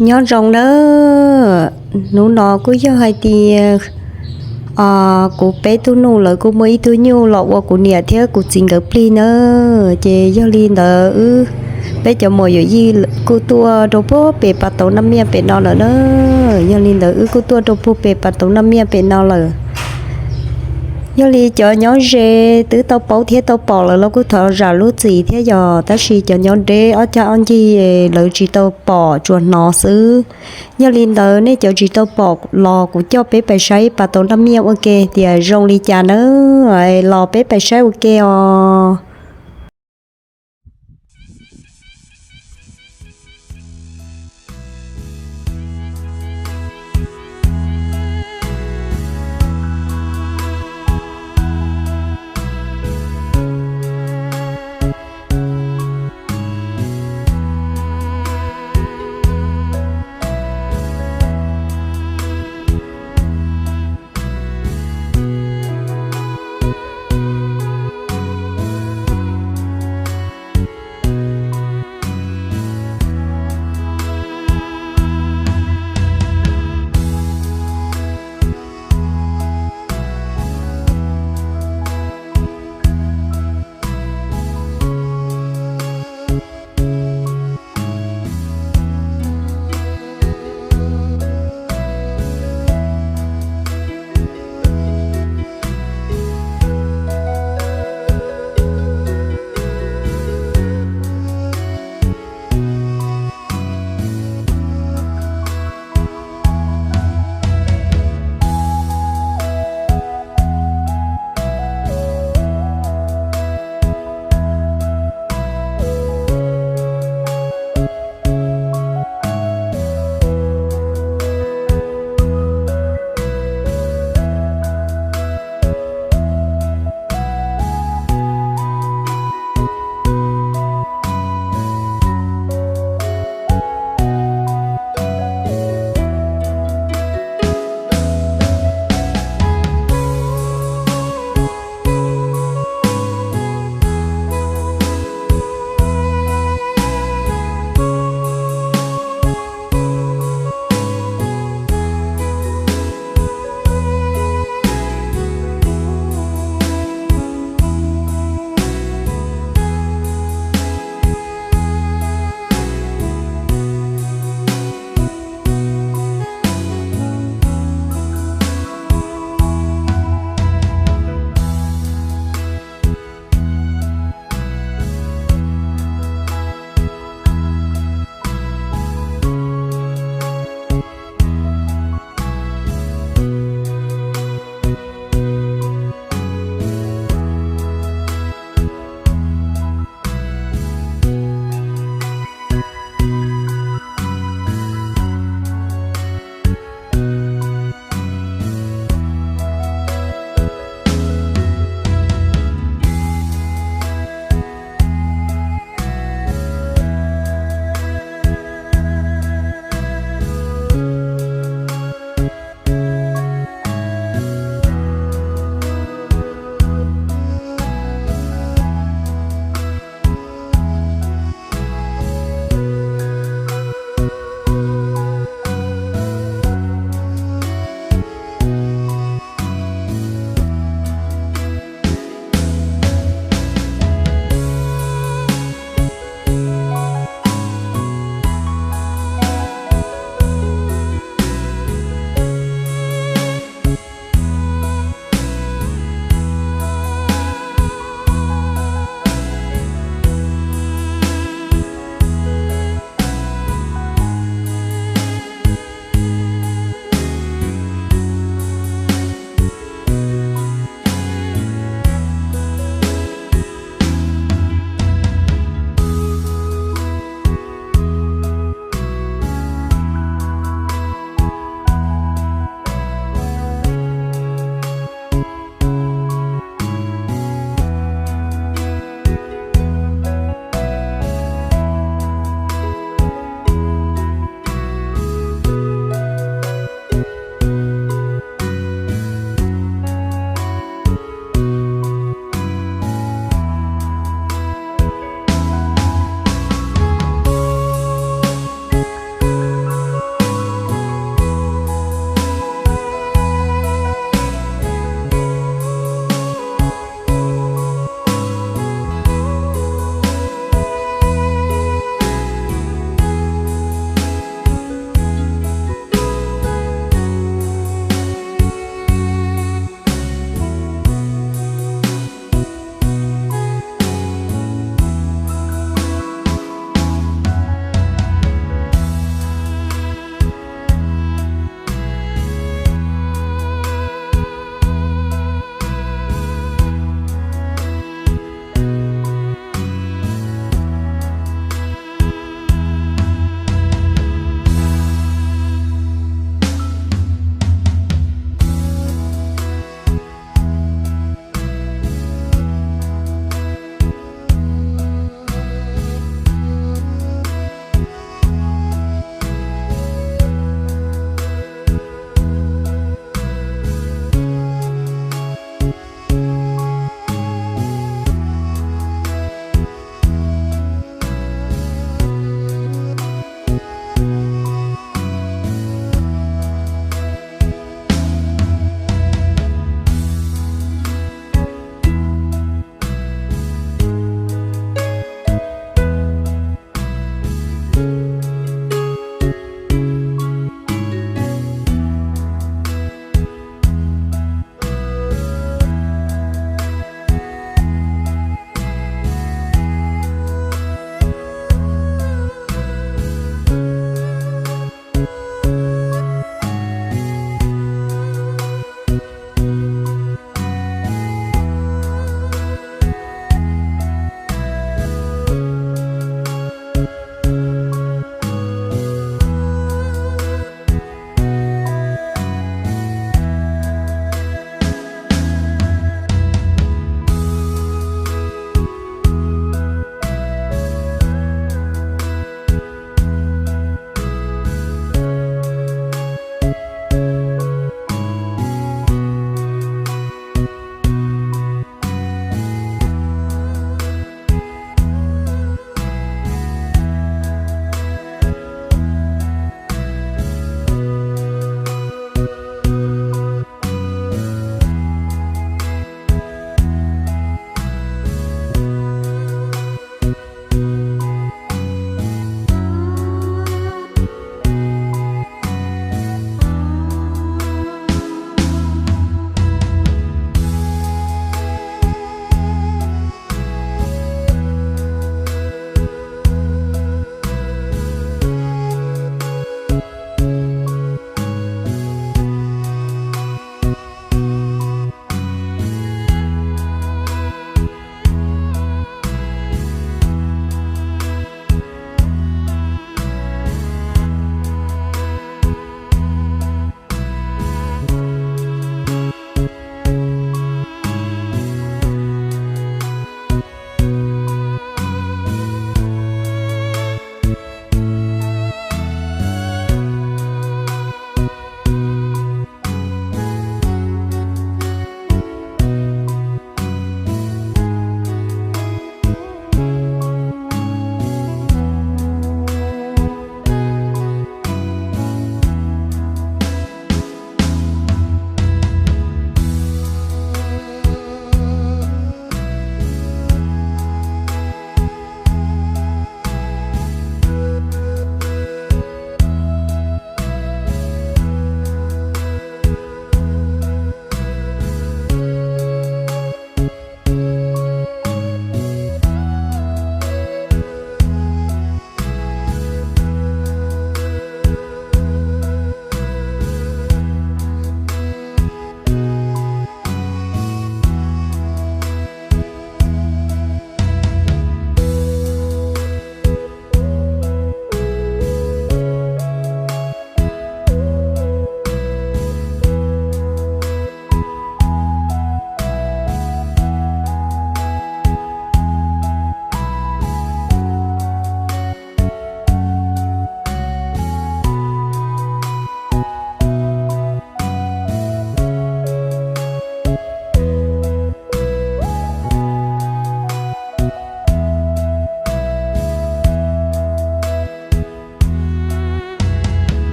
Nyob zoo nawb, hnub no kuj yog hais tias kuv peb tug nus lawv kuj muaj ib tug nyuj los ua kuv niam thiab kuv txiv nkawd plig nawb. Ces yog li ntawd wb, peb cov muam yawm yij kuj tuaj rau puag pem pas tauv Naj Miaj pem no lawm na. Yog li ntawd wb kuj tuaj rau puag pem pas tauv Naj Miaj pem no lawm. Yog li cov nyob ze twb tau paub thiab tau pom lawm los kuj thov zam lub txim thiab yog, tab sis cov nyob deb ob cag ob ncig lawv tsis tau pom tsuas hnov xwb. Yog li ntawd nej cov tsis tau pom los kuv coj peb pais saib pas tauv Naj Miaj ua ke tias zoo li cas nawb. Los peb pais saib ua ke os.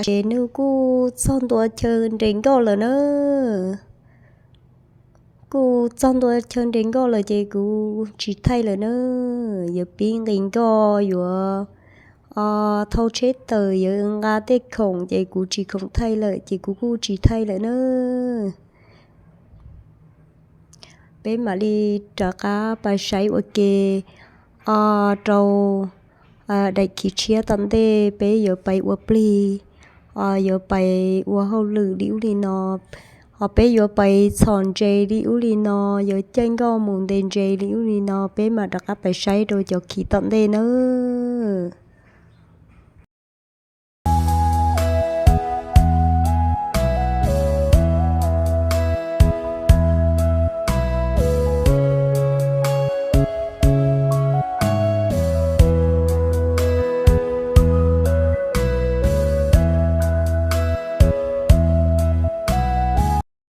ces nws kuj txog ntua chaw nres nkoj lawm na. Kuj txog ntua chaw nres nkoj lawm ces kuv tsis thaij lawm na. Yuav pib nqis nkoj, yuav thau tsheb taws, yuav nqa tej khoom ces kuv tsis khoom thaij lawm ces kuv kuj tsis thaij lawm na. Peb mam li rov qab pais saib ua ke rau daim khiv tshiab tom ntej peb yuav pais ua plig, yuav pais ua hauj lwm li ub li no, ho peb yuav pais txhom ntses li ub li no, yuav caij nkoj mus ntes ntses li ub li no, peb mam rov qab pais saib rau cov khiv tom ntej nawb.